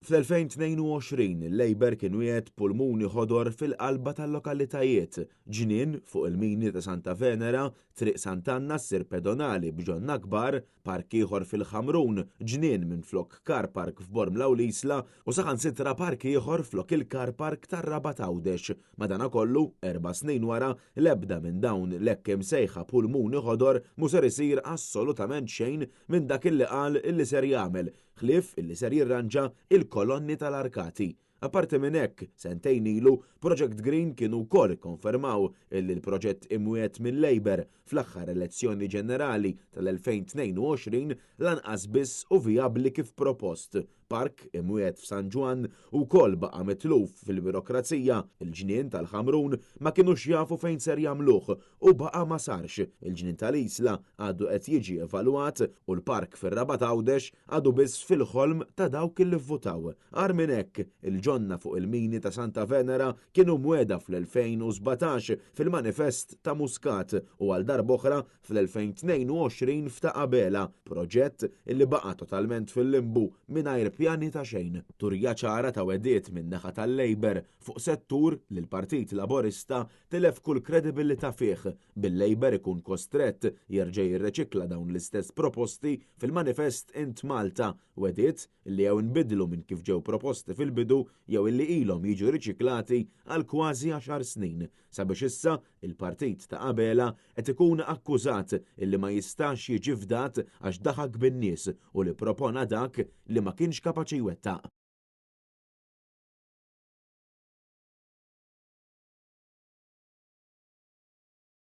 Fl-2022 il-Labour kien wiegħed pulmuni ħodor fil-qalba tal-lokalitajiet, ġnien fuq il-mini ta' Santa Venera, Triq Sant'Anna ssir pedonali b'ġonna kbar, park ieħor fil-Ħamrun, ġnien minflok car park f'Bormla u l-Isla u saħansitra park ieħor flok il-car park tar-Rabat Għawdex. Madanakollu, erba' snin wara, l-ebda minn dawn l-hekk imsejħa pulmuni ħodor mhu ser isir assolutament xejn minn dak illi qal illi ser jagħmel, ħlief illi ser jirranġa il-kolonni tal-arkati. Apparti minn hekk, sentejn ilu, Project Green kienu wkoll ikkonfermaw illi l-proġett imwiegħed mil-Labour fl-aħħar elezzjoni ġenerali tal-2022 lanqas biss hu vijabbli kif propost. Park imwiegħed f'San Ġwann wkoll baqa' mitluf fil-birokrazija, il-ġnien tal-Ħamrun ma kinux jafu fejn ser jagħmluh u baqa' ma sarx, il-ġnien tal-Isla għadu qed jiġi evalwat u l-park fir-Rabat Għawdex għadu biss fil-ħolm ta' dawk li vvutaw. Agħar minn hekk, il-ġonna fuq il-mini ta' Santa Venera kienu mwiegħda fl-2017 fil-manifest ta' Muscat u għal darb'oħra fl-2022 f'Ta' Abela, proġett li baqa' totalment fil-limbu mingħajr pjani ta' xejn. Turija ċara ta' wegħdiet min-naħa tal-Labour fuq settur li l-Partit Laburista tilef kull kredibilità fih, bil-Labour ikun kostrett jerġa' jirreċikla dawn l-istess proposti fil-manifest Int Malta, wegħdiet li jew inbidlu minn kif ġew proposti fil-bidu jew illi ilhom jiġu riċiklati għal kważi għaxar snin. Sabiex issa, il-partit ta' Abela qed ikun akkużat illi ma jistax jiġi fdat għax daħak bin-nies u li ppropona dak li ma kienx kapaċi jwettaq.